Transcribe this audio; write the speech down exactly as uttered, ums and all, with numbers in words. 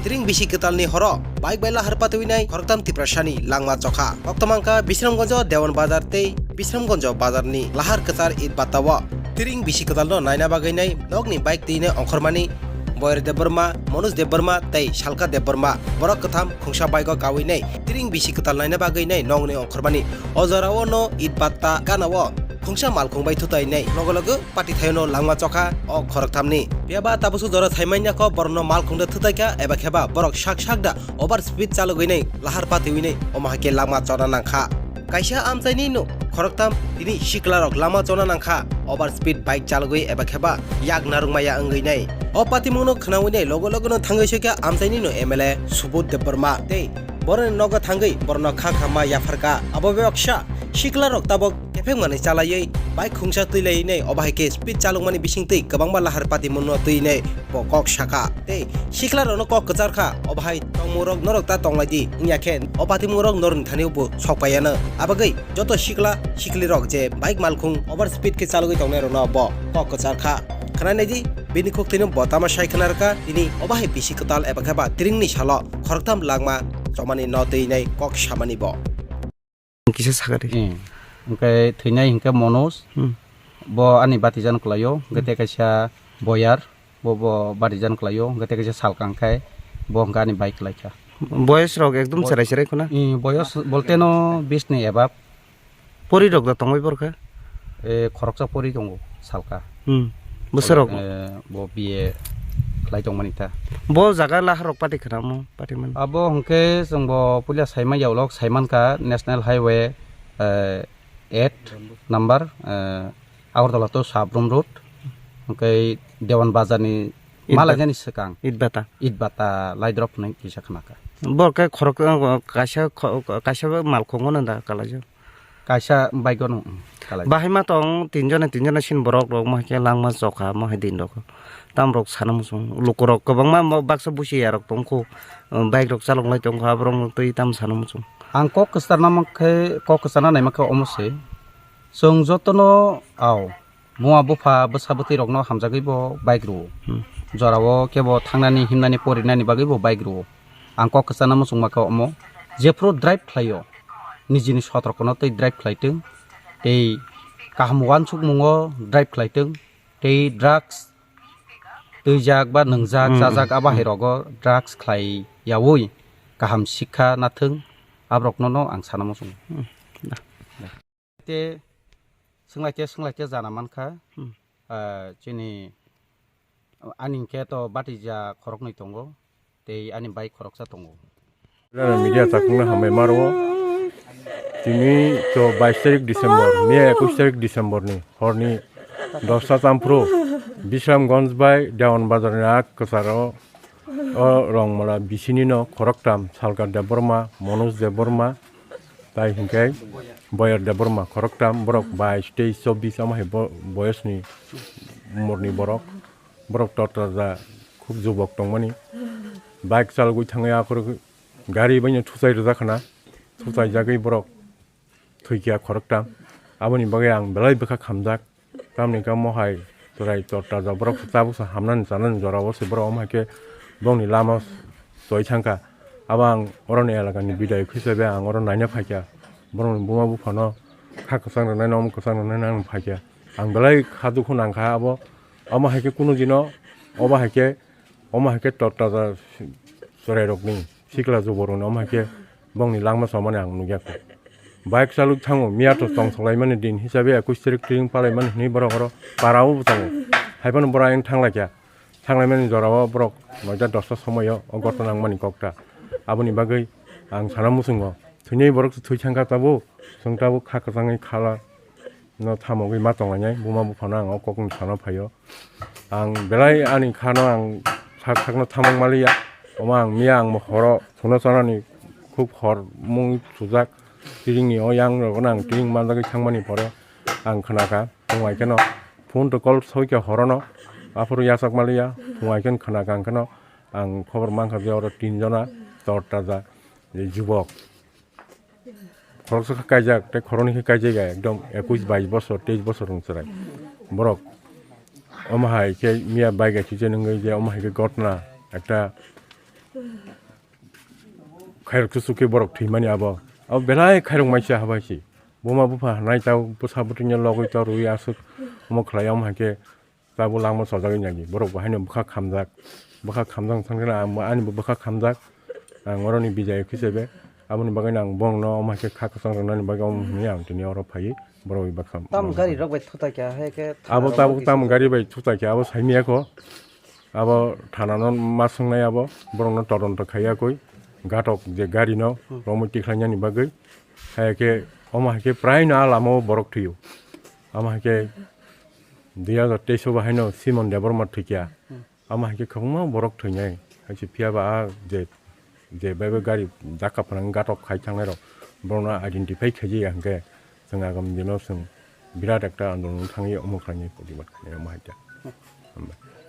Tring bisi kwtalni horo bike bai lahar patwi nai khoroktham Tiprasani langma chokha. Koktwma wngkha Bisramganjo Dewan Bazar tei Bisramganjo Bazarni lahar kwchar Itbatta o. Tring bisi kwtalno naina bagwi nai nokni bike twi nai ongkhormani Boyer Debbarma, Manoj Debbarma tei Salka Debbarma. Borok kwtham khungsa bike o kawi nai tring bisi kwtal naina bagwi nai nokni ongkhormani. O jorao no Itbatta gana o khungsa malkhung bai thutai nai logo logo pati thaino langma chokha o khoroktham ni. Phiya ba tabukso jora sai manya kho borok no malkhung de thutai kha eba khe ba borok sak sak da over speed chalogwi nai lahar patwi nai omo hai khe langma chona nang kha. Kaisa amchaini no khoroktham tini sikla rok lama chona nang kha over speed bike chalogwi eba khe ba yak narwk maya wngwi nai. O patimung no khwnawi nai logo logo no thangwi soi kha amchaini no M L A Subodh Debbarma tei boroni nogo thangwi borok no kha kha ma yaphar kha. Abo bebaksa sikla rok tabok kephek manwi chalaiwi bike khungsa twi lai nai obo hai khe speed chalok mani bising twi kwbangma lahar pati mwnno twi nai bo kok saka tei sikla rok no kok kwchar kha obo hai tongmung rok norok ta tong lai di wngya khe o pati mung rok norok ni thani bo sok pai ano abagwi joto sikla sikli rok je bike malkhung over speed khe chalogwi tong nai rok no bo kok kwchar kha khwnai nai di bini khuk twi no bo tama sai khwna rwkha tini obo hai bisi kwtal eba khe ba tring ni salo khoroktham langma chomani no twi nai kok samani bo. Kisa sakari. Eh, hwnkhe thwinai hwnkhe Manoj, Hmm. bo ani batijan kwlaio, hwnkhe tei kaisa Boyar, bo, bo batijan kwlaio, hwnkhe tei kaisa Salkang khai, bo hwnkhe ani bai kwlaikha. Boyos rok ekdom Bo- cherai cherai khuna? Eh, boyos bolte no bis ni ebab. Pori rok da tongbai borkha? Eh, khoroksa pori tongo, Salka. Hmm. Bwsarok? Eh, bo B A khlai tongmani ta. Bo jaga lahar rok pati khwnamo, pati man. Abo hwnkhe chwng bo puila saimanya ulok saimankha National Highway, eh, eight number, eh, Agartala to Sabrum Road, hwnkhe Dewan Bazar ni Itba- malaijani swkang. Itbata. Itbata Laidrop hwnwi kisa khwnakha. Bo khe khorok, kaisa kho-, kaisa malkhungo no da kalaijak. Kaisa bike no, mm, kalai. Bahai ma tong tinjona, tinjona sin borok rok ma khe langma chokha ma hai din rok. Tam rok sana muchung. Luku rok kwbangma mo baksa busi ya rok tong kho. Um, bike rok chalok lai tong kho, aborok no twi tam sana muchung. Ang kok kwchar na mang khe, kok kwchar na nai mang khe omo se. Chwng joto no ao. Buma bupha bwsa bwtwi rokno hamjagwi bo bike rwo. Hmm. Jorao kebo thangnani himnani porinani bagwi bo bike rwo. Ang kok kwchana muchungma khe omo jephru drive khlaio nijini sotrokono tei drive khlaitwng tei kaham uansukmungo drive khlaitwng tei drugs twijak ba nwngjak Hmm, chajak hmm, abo hmm. Hai rogo drugs khlai yaui kaham sikha nathwng aborokno no ang sana muchungo. Hmm. Te swnglaikhe swnglaikhe jana mankha. Hmm. Ah, chini ani hwnkhe to batija khoroknwi tongo, tei ani bai khoroksa tongo. Media chakungno hambai maro. Tini to bais tarik December, miya ekwis tarik December ni horni dosta tamphru Bisramganj bai Dewan Bazar ni a kwcharo O rongmala bisini no khoroktham, Salka Debbarma, Manoj Debbarma, tai hinkhe Boyer Debbarma, khoroktham, borok bais, teis, chobbish, omo hai bo-, boyosni umorni borok. Borok torta ja khub jubok tongmani. Bike chalogwi thangwi aphuru gari baino thuchai rwjak khna, thuchai jagwi borok thwikya khoroktham. Aboni bagwi ang belai bwkha khamjak. Tamni kamo hai chwrai tor taja borok tabuksa hamnani chanani jorao se borok omo hai khe bongni lama choi thangkha. Abo ang oroni elakani bidayok hisabe ang oro naina phaikha. Borokni buma buphano kha kwchang rwnaino omo kwchang rwnaino ang phaikha. Ang belai kha dukhu nangkha abo. Omo hai khe kunu dino obo hai khe Omo hai khe tor taja chwrairokni sikla juborokni omo hai khe bongni langma chomani ang nukya kho. Bike chalwi thango miya to tongthok laimani din hisabe ekwis tarik tring palaimani hwnwi borok oro para o bwchango. Haiphano borok ayang thanglaikha. Thanglaimani jorao borok noita dosta somoio o gotna nangmani kokta. Aboni bagwi ang sana muchungo thwinai borok se thwi thangkha tabuk chwng tabuk kha kwchangwi khala no thamogwi ma tonglainai buma buphano ang o kokni sano phaio. Ang belai ani khano ang sak sakno thamok maliya. Omo ang miya ang horo thuno chanani khub hor mung sujak. Tiringni o yang rokno ang tiring manjagwi thangmani pore ang khnakha. Phung hai kheno phone to call soikha horono. Aphuru yachak maliya. Phung hai khen khnakha ang kheno ang khobor mankha je oro tinjona tor taja je jubok. Khoroksa khe kaijak, tei khoroknwi khe kaijak ya, ekdom ekwis bais bosor, teis bosor ni chwrai. Borok omo hai khe miya bai gai sijak nungwi je omo hai khe gotna ekta Khairok chuchuk khe borok thwimani abo. Abo belai khairok maisa habai si. Buma bupha hanai tao bwsa bwtwino logwi tao rwi aswk omo khlai, omo hai khe tabuk langma chojagwi nai di. Borok bo haino bwkha khamjak. Bwkha khamjak thang khe ang bo, ani bo bwkha khamjak. Ang oroni bijai khe sebe. Aboni bagwi ang bongno omo hai khe kha kwchang rwnani bagwi omo hwnwi ang tini oro phaiwi borok bai bwkha. Tam gari rok bai thutai kha, hai khe abo thana tabuk rok tam gari bai thutai kha, abo saimiyakho. Abo thana no ma swngnai abo, borok no todonto khaiya koi, gatok je gari no romwi tikhlainani bagwi. Hai khe omo hai khe prai no a lama o borok thwio. Omo hai khe dui hajar teis o bo haino Simon Debbarma thwikya. Omo hai khe kwbangma borok thwinai. Hai se phiya ba a je, je bai bai gari dakka phwnang gatok khai thangnai rok, borok no identify khaijaya hwnkhe chwng agam dino chwng birat ekta andolon thangwi omo khlainai, protibad khlainai omo hai khe. Hambai.